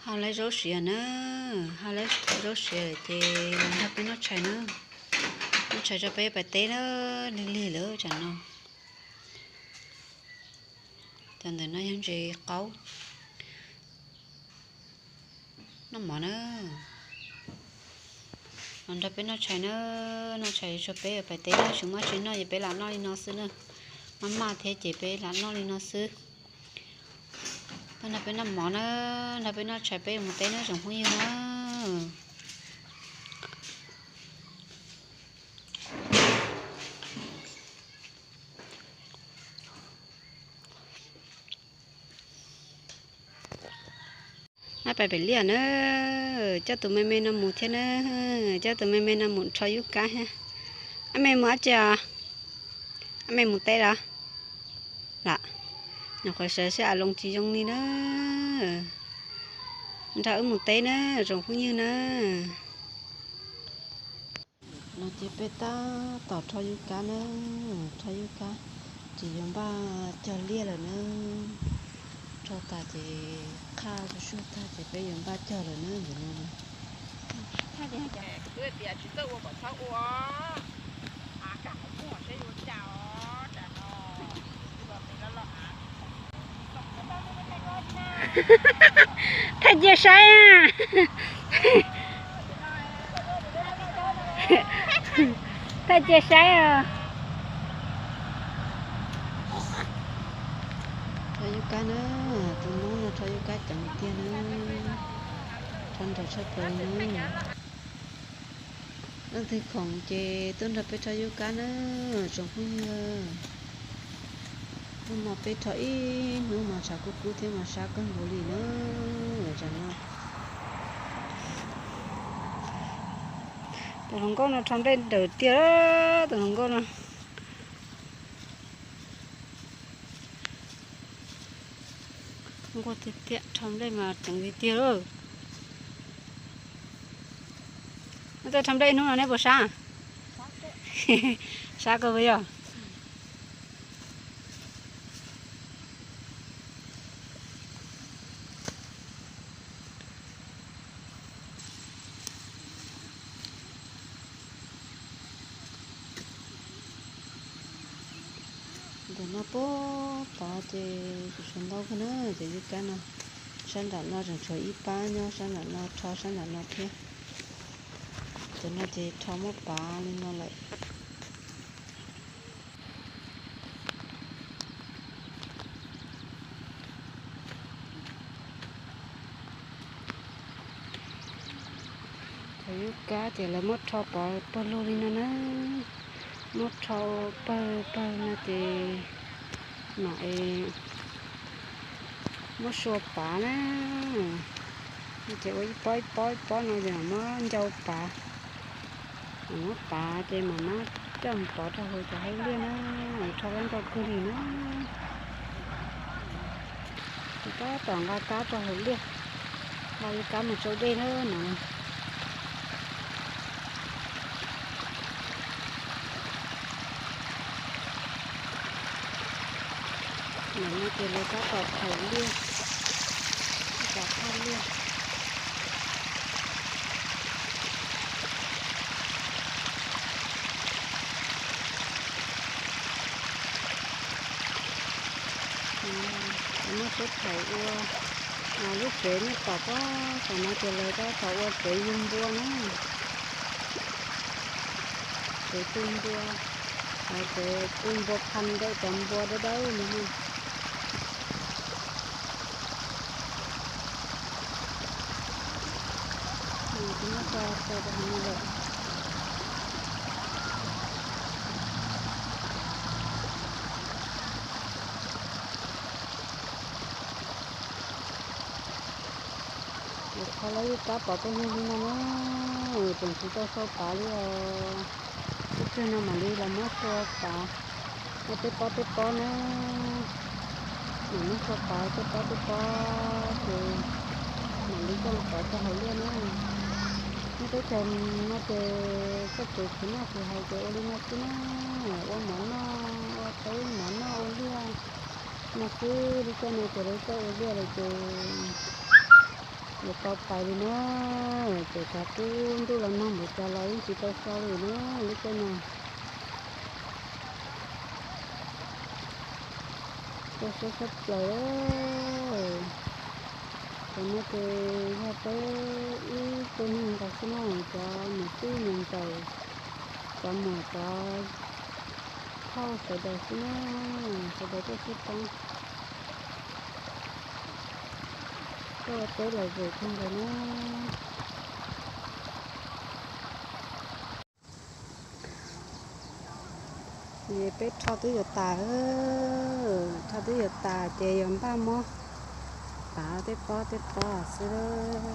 Hau lawv zaub siav na, hau lawv zaub siav lawm ces los nrog peb noj tshais na. Noj tshais tso peb pais teb na, lig lig lawm tsam no. Cov ntawm no yog ntses qaub. Noj mov na. Los nrog peb noj tshais na, noj tshais tso peb pais teb na, tsis muaj tsis noj ces peb lam noj li no xwb na. Maj maj thiab ces peb lam noj li no xwb. Nrog peb noj mov na, nrog peb noj tshais peb mus teb na tsoom phooj ywg na. Ab, pais pem liaj na, coj tus me me no mus thiab na, coj tus me me no mus rho yub kab thiab. Ab me mus dab tsi os? Ab me mus teb los? Lam, nyuam qhuav sawv seb a loo tsis zoo li na. Nrog wb mus teb na, tsoom phooj ywg na. No ces peb tab tom rho yub kab na, rho yub kab, tsis yuav npaj cog liaj lawm na. Rho tas ces qhaj zuj zus tag ces peb yuav npaj cog lawm na ntawm no. Kuv tias tsis txawj ua kom txhob ua. Thaij cia saib a. Thaij cia saib os. Rho yub kab na, tus Hmoob no rho yub kab ceev tiag na. Rho nrawm tshaj plaws na. Leej twg khoom ces tuaj nrog peb rho yub kab na, tsoom phooj ywg. Hnub no peb rho ib hnub mas tshav kub kub thiab mas sab kawg nkaus li na. Tsam no tus hluas nkauj no rho nplej dawm tiag, tus hluas nkauj no. Nquag tiag tiag, rho nplej mas ceev tiag tiag lawm. Neb tuaj rho nplej ib hnub no neb puas sab? Sab kawg puas yog? Ntawm no puag tod ces tseem tshuav ntau kawg na, cov yub kab no. Sab nram no tseem tshuav ib pab nyob sab nram no rho sab nram no thiab. Cov no ces rho muab pav li no lawm. Cov yub kab ces lawv muab rho pov pawg lug li no na, muab rho pawg pawg no ces mam muab sua pav na. Ces ua ib pob ib pob ib pob no ces mam muab ncau pav. Mam muab pav ces mam muab coj mus pov rau hauv cov hauv liaj na, rho kab ntau kawg li na. Ces tab tom nqa kab rau hauv liaj, nqa li kab mus tsau dej na no. Ntawm no ces lawv tab tom thaum liaj, tab tom thaj liaj. Muab sib thaum ua, lub tsev nej pom pob saum no ces lawv tab tom ua tsev yug npua na. Tsev tu npua, tsev tu npua phaj ntawm cov npua dawb dawb no. Nws muab tso tau rau hauv no lawm. Ces rho lawv yub kab pov pawg lug li no na, tseem tsis tau sau pav li os. Ib pliag no mam li los muab sau pav ua tej pob tej pob na. Mam muab sau pav tej pob tej pob ces mam li coj los pov rau hauv liaj na. Nej teb chaws no ces txoj kev khwv noj khwv haus ces ua li no xwb na, ua mov noj, ua teb mov noj ua liaj no xwb. Lub caij no ces lawv txawj ua liaj lawm ces Yuav tau pais li na, ces tshav kub ntuj los nag npaum cas los yeej tsis tau so li na lub caij no. Tuaj siab tshaj plaws. Cov no ces yog peb ib tug neeg nkaus xwb na, cov niam tij niam ntxawm, cov muam cov phauj sawv daws xwb na, sawv daws tuaj sib pab. Tuaj ua teb lom zem kawg nkaus na. Peb rho twb yuav tas, rho twb yuav tas ces yuav npaj muab pav tej pob tej pob xwb,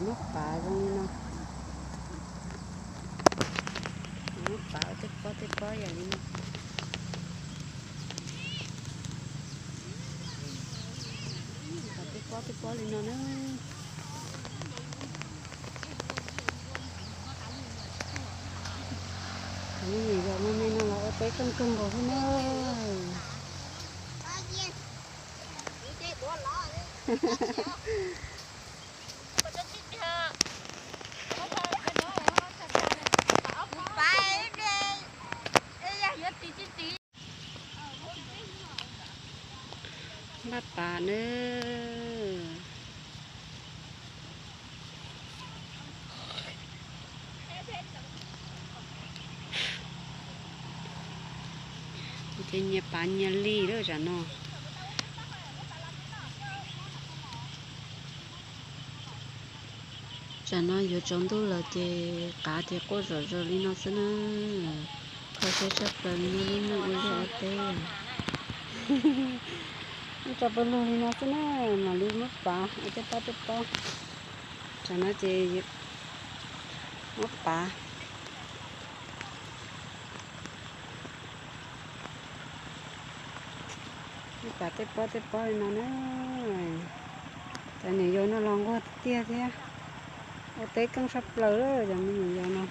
muab pav zoo li no. Muab pav tej pob tej pob yam li no. Pav tej pob tej pob li no na. Cov me nyuam yaus me me no los ua teb keej kawg nkaus thiab na. Npaj pav na. Ces nyias pav nyias li lawm tsam no. Tsam no yuav tsaus ntuj lawm ces qav ces quaj zom zaws li no xwb na. Kho siab tshaj plaws li no, lub neej ua liaj ua teb. Ua tsaus pawg lug li no xwb na, mam li muab pav ua tej pob tej pob. Tsam no ces muab pav. Muab pav tej pob tej pob li no na. Cov nyuam yaus no los nquag tiag tiag thiab. Ua teb keej tshaj plaws cov me nyuam yaus no.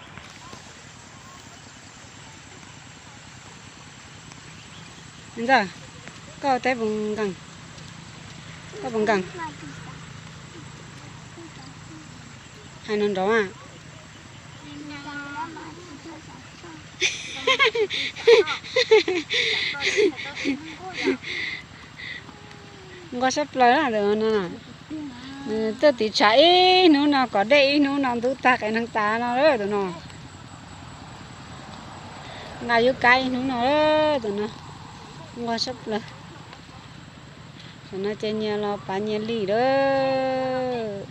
Ntxawm, koj ua teb puas nkees? Koj puas nkees? Hais nrov nrov a. Nquag sab plaws tus no. Nws tuaj tiv tshav ib hnub no, kom dej ib hnub no, ntub tag qe neeg tas no lawm tus no. Nqa yub kab ib hnub no lawm tus no. Nquag sab plaws. Tam no ces nyias los pav nyias li lawm.